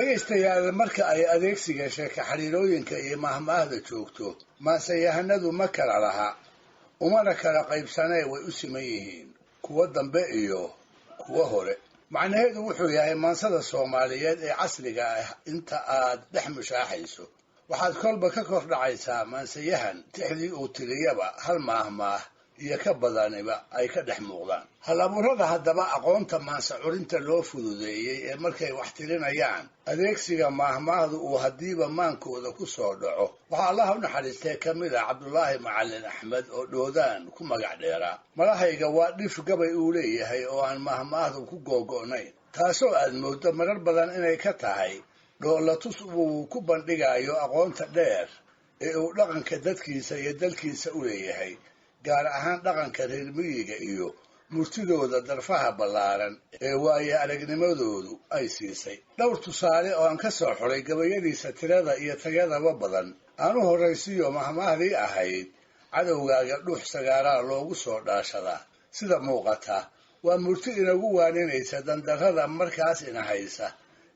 Dhegaystayaal, marka ay adeegsiga sheeko xariirooyinka iyo mahmaahda joogto, maanseyahanadu ma kala laha, umana kala qaybsanee, way u siman yihiin kuwo dambe iyo kuwo hore. Macnaheedu wuxuu yahay, maansada Soomaaliyeed ee casriga ah inta aad dhex mushaaxayso waxaad kolba ka kor dhacaysaa maanseyahan tixdii uu tiriyaba hal maahmaah iyo ka badaniba ay ka dhex muuqdaan. Hal-abuurada haddaba aqoonta maanse curinta loo fududeeyey ee markay wax tirinayaan adeegsiga maahmaahdu uu haddiiba maankooda ku soo dhaco, waxaa Allaha u naxariistee ka mid ah Cabdulaahi Macalin Axmed oo Dhoodaan ku magac dheeraa. Malahayga waa dhif gabay uu leeyahay oo aan maahmaahdu ku googo'nayn, taasoo aad mooddo marar badan inay ka tahay dhoolatus uu ku bandhigayo aqoonta dheer ee uu dhaqanka dadkiisa iyo dalkiisa u leeyahay, gaar ahaan dhaqanka reer miyiga iyo murtidooda darfaha ballaaran ee waaye aragnimadoodu ay siisay. Dhowr tusaale oo aan ka soo xulay gabayadiisa tirada iyo tayadaba badan aan u horraysiiyo mahmaahdii ahayd "Cadowgaaga dhuux sagaaraa loogu soo dhaashadaa." Sida muuqata, waa murti inagu waaninaysa dandarrada markaas ina haysa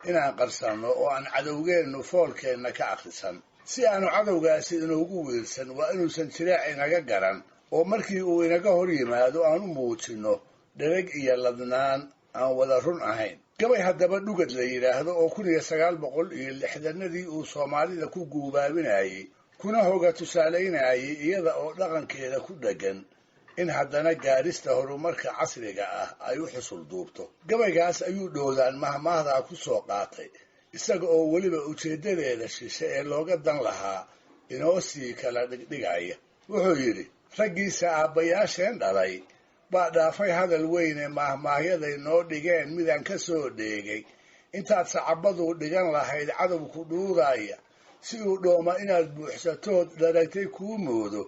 inaan qarsanno oo aan cadowgeennu foolkeenna ka akhrisan. Si aanu cadowgaasi inoogu wiirsan, waa inuusan jiraac inaga garan oo markii uu inaga hor yimaado aan u muujinno dhereg iyo ladnaan aan wada run ahayn. Gabay haddaba Dhugad la yidhaahdo oo 1960-anadii uu Soomaalida ku guubaabinayey kuna hoga tusaalaynayay, iyada oo dhaqankeeda ku dheggan in haddana gaarista horumarka casriga ah ay u xusul duubto, gabaygaas ayuu Dhoodaan mahmaahdaa ku soo qaatay, isaga oo weliba ujeeddadeeda shishe ee looga dan lahaa inoo sii kala dhigdhigaya. Wuxuu yidhi: "Raggiisa aabbayaasheen dhalay baa dhaafay hadal weyne, maahmaahyaday noo dhigeen midaan ka soo dheegay. Intaad sacabaduu dhigan lahayd cadowku dhuudaaya, si uu dhooma inaad buuxsatood dharagtay kuu moodo,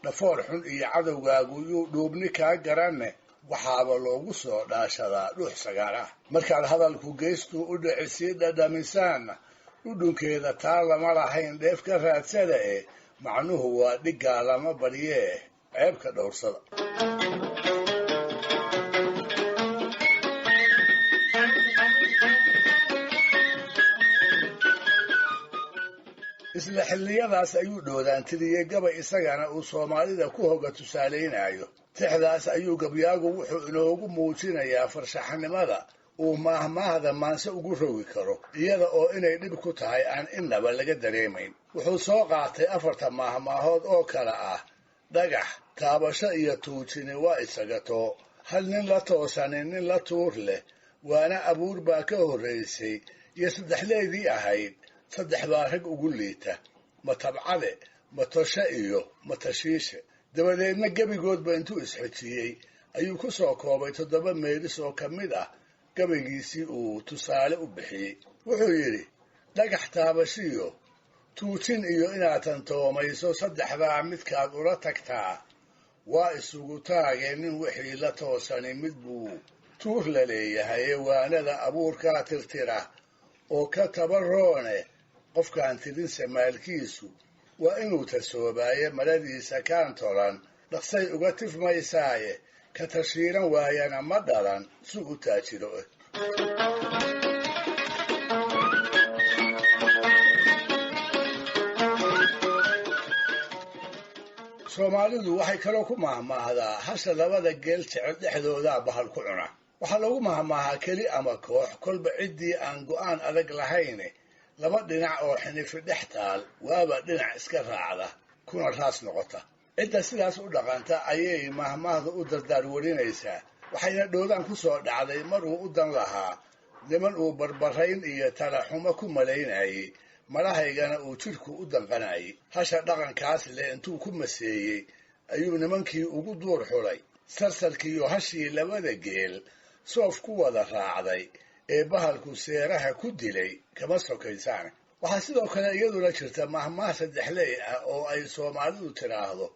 dhafoor xun iyo cadowgaagu yuu dhuubni kaa garanne, waxaaba loogu soo dhaashadaa dhuux sagaar ah. Markaad hadalku geestuu u dhici sii dhadhamisaanna, dhudhunkeeda taa lama lahayn dheef ka raadsada eh. Macnuhu waa dhiggaa lama baryee, ceebka dhowrsada." Isla xilliyadaas ayuu Dhoodaan tiriyey gabay isagana uu Soomaalida ku hoga tusaalaynayo. Tixdaas ayuu gabyaagu wuxuu inoogu muujinayaa farshaxnimada uu maahmaahda maanse ugu rogi karo, iyada oo inay dhib ku tahay aan innaba laga dareemayn. Wuxuu soo qaatay afarta maahmaahood oo kale ah: "Dhagax taabasho iyo tuujini waa isaga too, hal nin la toosanin nin la tuur leh, waana abuur baa ka horraysay," iyo saddexleedii ahayd "Saddex baa rag ugu liita: ma tabcade, ma toshe iyo ma tashiishe." Dabadeedna gebigoodba intuu isxojiyey ayuu ku soo koobay toddoba meelis oo ka mid ah gabaygiisii uu tusaale u bixiyey. Wuxuu yidhi: "Dhagax taabashiyo tuujin iyo inaad tantoomayso, saddexdaa midkaad ula tagtaa waa isugu taagee, nin wixii la toosani mid buu tuur la leeyahay, waanada abuurkaa tirtira oo ka tabaroone, qofkaan tirin samaalkiisu waa inuu tasoobaaye, maradiisa kaan tolan dhaqsay uga tifmaysaaye, ka tashiiran waayana ma dhalan si u taajiro." Soomaalidu waxay kaloo ku mahmaahdaa "Hasha labada geel jecel dhexdoodaa bahal ku cuna." Waxaa lagu mahmaahaa keli ama koox kolba ciddii aan go'aan adag lahayne laba dhinac oo xinifi dhex taal waaba dhinac iska raacda kuna raas noqota. Cidda sidaas u dhaqanta ayay mahmaahdu u dardaar warinaysaa, waxayna Dhoodaan ku soo dhacday mar uu u dan lahaa niman uu barbarayn iyo talaxumo ku malaynayey, malahaygana uu jidhku u danqanayay. Hasha dhaqankaas leh intuu ku maseeyey ayuu nimankii ugu duur xulay sarsarkiiyo hashii labada geel soof ku wada raacday ee bahalku seeraha ku dilay kama sokaysaane. Waxaa sidoo kale iyaduna jirta mahmaah saddexley ah oo ay Soomaalidu tidhaahdo: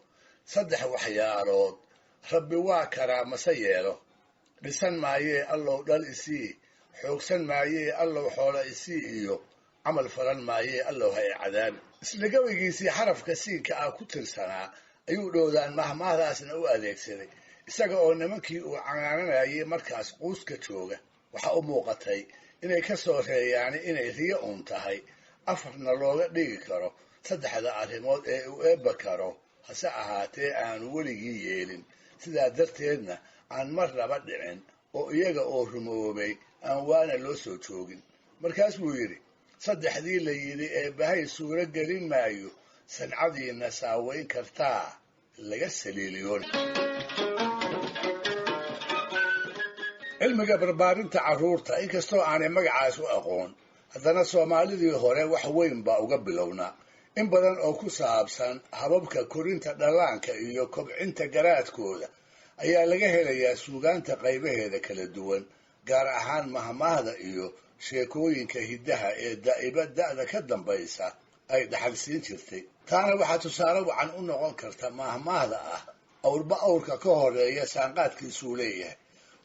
"Saddex waxyaalood Rabbi waa karaa mase yeelo: dhisan maayee Allow dhal isii, xoogsan maayee Allow xoola isii, iyo camal falan maayee Allow ha i cadaabi." Isla gabaygiisii xarafka siinka ah ku tirsanaa ayuu Dhoodaan mahmaahdaasna u adeegsaday, isaga oo nimankii uu canaananayay markaas quuska jooga. Waxaa u muuqatay inay ka soo reeyaani inay riyo uun tahay, afarna looga dhigi karo saddexda arrimood ee uu eebba karo, hase ahaatee aanu weligii yeelin, sidaa darteedna aan marnaba dhicin oo iyaga oo rumoobay aan waana loo soo joogin. Markaas buu yidhi, saddexdii la yidhi eebbahay suuro gelin maayo, sancadiinna saaweyn kartaa laga saliiliyoon. Cilmiga barbaarinta carruurta, inkastoo aanay magacaas u aqoon, haddana soomaalidii hore wax weyn baa uga bilownaa. In badan oo ku saabsan hababka korinta dhallaanka iyo kobcinta garaadkooda ayaa laga helayaa suugaanta qaybaheeda kala duwan, gaar ahaan mahmaahda iyo sheekooyinka hiddaha ee daa'iba da'da ka dambaysa ay dhaxalsiin jirtay. Taana waxaa tusaale wacan u noqon karta mahmaahda ah awrba awrka ka horeeya saanqaadkiisuu leeyahay,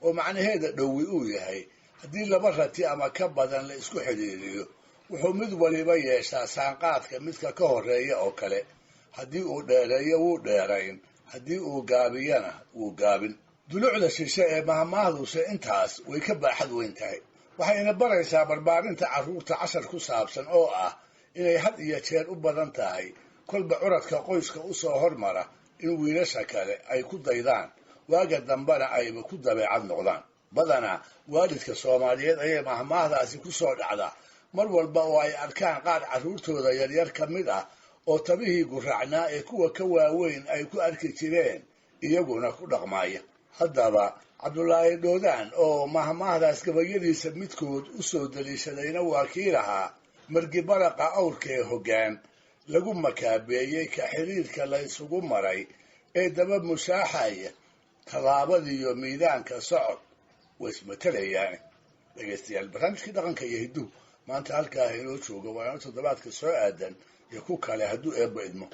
oo macnaheeda dhowi uu yahay haddii laba rati ama ka badan la isku xidhiiriyo, wuxuu mid waliba yeeshaa saanqaadka midka ka horeeya oo kale. Haddii uu dheereeyo wuu dheerayn, haddii uu gaabiyana wuu gaabin. Dulucda shishe ee mahmaahduse intaas way ka baaxad weyn tahay, waxayna baraysaa barbaarinta carruurta cashar ku saabsan oo ah inay had iyo jeer u badan tahay kolba curadka qoyska u soo hormara in wiilasha kale ay ku daydaan, waaga dambena ayba ku dabeecad noqdaan. Badanaa waalidka Soomaaliyeed ayay mahmaahdaasi ku soo dhacdaa mar walba oo ay arkaan qaar carruurtooda yaryar ka mid ah oo tabihii guraacnaa ee kuwa ka waaweyn ay ku arki jireen iyaguna ku dhaqmaaya. Haddaba Cabdulaahi Dhoodaan oo mahmaahdaas gabayadiisa midkood u soo daliishadayna waa kii lahaa, margibaraqa awrkee hoggaan lagu makaabeeyey, ka xiriirka la isugu maray ee daba mushaaxaya, tallaabadiiyo miidaanka socod way ismatalayaan. Dhegaystayaal, barnaamijkii dhaqanka iyo hidduhu maanta halkaa inoo jooga, waana toddobaadka soo aadan iyo ku kale hadduu eebba idmo.